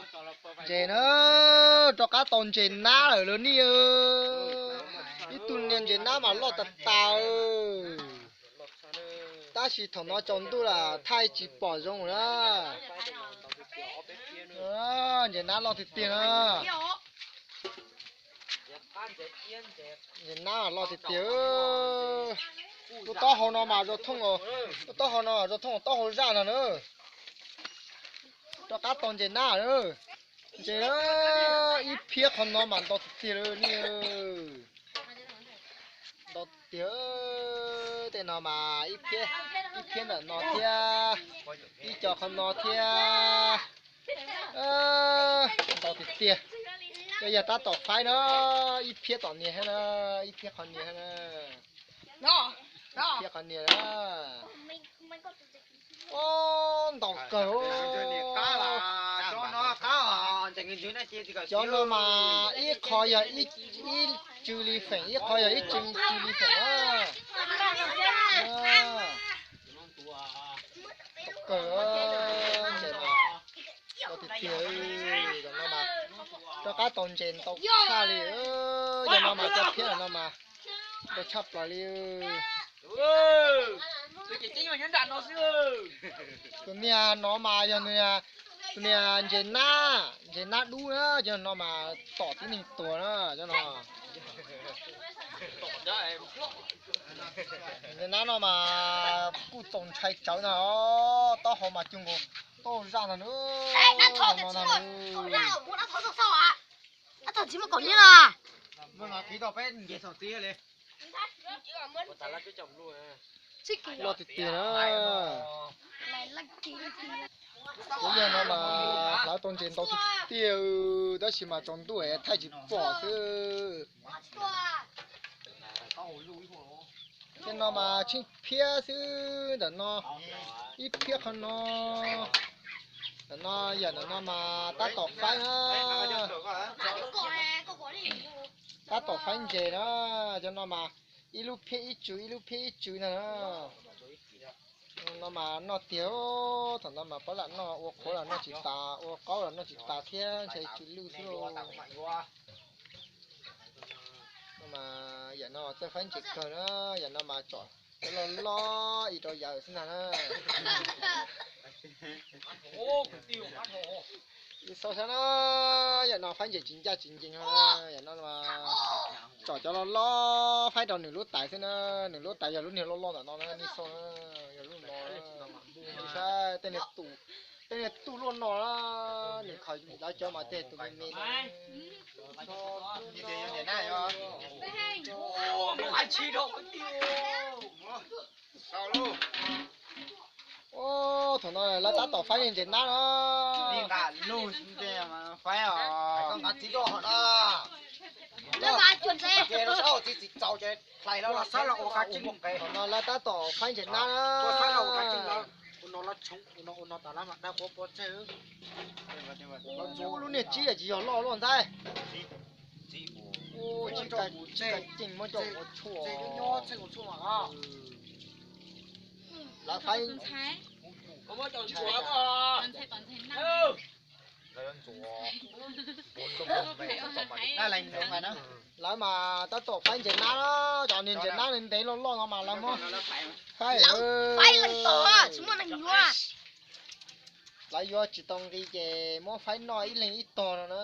Ntses na, rov qab tau ntses nab lawm lawv nej. Ib tug niag ntses nab mas loj tas tas. Tab sis thaum no tsaus ntuj lawm thaij tsis pom zoo na. Ntses nab loj tiag tiag na. Ntses nab loj tiag tiag. Lub taub hau no mas zoo thooj, lub taub hau no zoo thooj taub hau zaj no na. Rov qab tau ntses nab na. Ntses ib phiab qhov no mas ntau tiag tiag li nej. Ntau tiag. Tej no mas ib phiab, ib phiab ntawm no thiab, ib co qhov no thiab. Ntau tiag tiag. Yog yog tab tom faib na, ib phiab tom niag thiab na, ib phiab qhov niag thiab na. Ib phiab qhov niag na. Ntau kawg. Cov no mas ib qho yog ib tsw li feem, ib qho yog ib tsw tsw li feem na. Tau kawg, ntses mas ntau tiag tiag. Cov no mas rov qab tau ntses ntau tshaj li. Cov no mas cov phiab no mas ntau tshaj plaws li. Tus niag no mas yog tus niag ntses nab, ntses nab dub na, cov no mas tom tib neeg tuag na, cov no. Ntses nab no mas kuj txaus ntshai tsawv na, taub hau mas cuag nkaus taub hau zaj no na. Loj tiag tiag na. Cov yawg no mas hlawv tau ntses ntau tiag tiag, tab sis mas tsaus ntuj thaij tsis pom xwb. Tej no mas tsheej phiab xwb, ntawm no ib phiab qhov no. Ntawm no yam ntawm no mas tab tom faib na. Tab tom faib ntses na. Cov no mas ib lub phiab ib tsw, ib lub phiab ib tsw na. No mas noj tiag, thaum no mas pab lam noj, ua qhuav los noj tsis tas, ua qaub los noj tsis tas thiab, ntshai tsis lwj xwb lauj. No mas yam no txawj faib ntses kawg na, yam no mas tsom cov loj loj ib rau yawm xwb ntag na. Ib xauj saib na, yam no faib ntses tsis ncaj tsis ncees no, yam no mas tsom cov loj loj faib rau nws lub tais xwb na, nws lub tais yog lub niag loj loj ntawm no na, nej xauj na, yog lub no. Saib tej niag tus luaj no, nws khaws lawv cov mas tej tus me me. Thaum no lawv tab tom faib ntses nab na. Thaum no lawv tab tom faib ntses nab na. Lub niag tsib tsis yog loj luaj ntxaib. Tsib ka ceev muab coj ua tshuaj. Lawv faib, lawv mas tab tom faib ntses nab, cov niag ntses nab ntev loj loj no mas lawv muab faib. Lawv yuav tsis tau nqi ces muab faib noj ib leeg ib tog no na.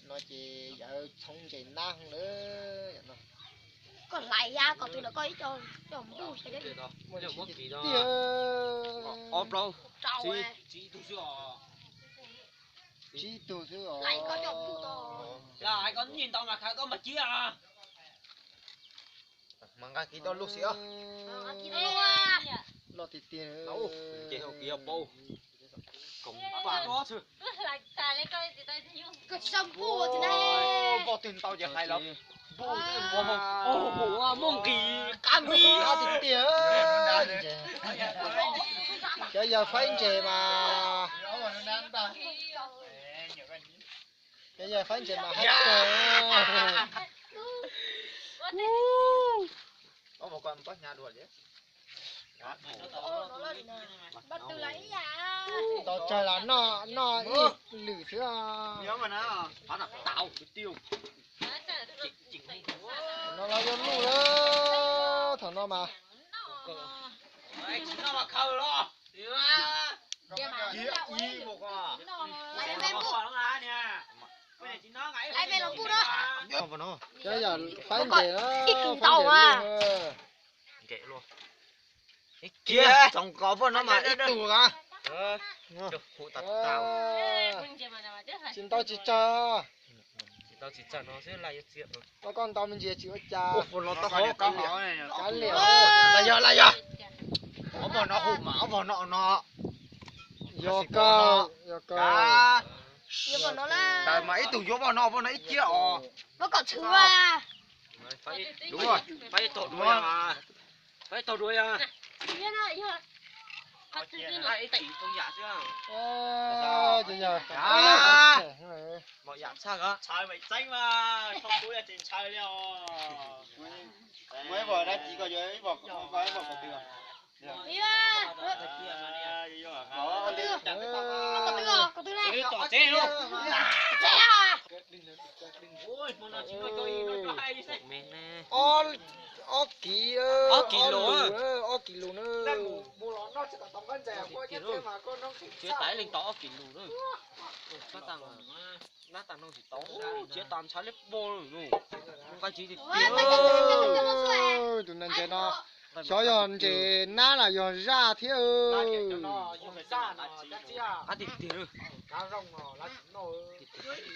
No ces yawm txhoov ntses nab lawm no. Koj hlais ya kom tus ntawm koj ib co, coj mus ntuj. Tiag. Tsib tug xwb os. Mas nqa kiag tau lub xwb os. Loj tiag tiag. Npauj twg ntau ces hais los. Muaj nqis qab npib. Loj tiag tiag. Cov yawg faib ntses mas, cov yawg faib ntses mas hab kawg. Tau tsawg los noj noj ib lwm xwb. No los yuav luj lawm thaum no mas. Cov yam faib ntses na, faib ntses luj na. Kiag txoov kov poj no mas ib tug a. Tsis ntau tsis tsawg. Koj koj ntau me ntsis tsis ua cas. Kav liam. Ob pog no hu mas ob pog no no. Yog kawg, yog kawg. Ntawd mas ib tug yuav poj no, poj no ib ciab os. Ob kis, ob kis lus, ob kis lus na. Tsis tas leej tau ob kis lus na. Nab tas no tsis tau, tsis tas ntshav liab pog lawm. Tus ntses no xyov yog ntses nab los yog zaj thiab.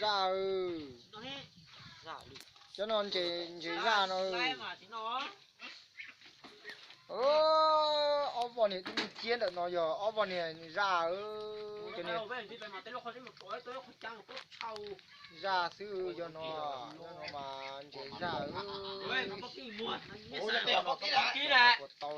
Zaj, cov no ntses zaj no. Ob poj niag dub ciab ntawm no yog ob poj niag zaj. Zaj xwb yog no, no mas ntses zaj. Puas tau.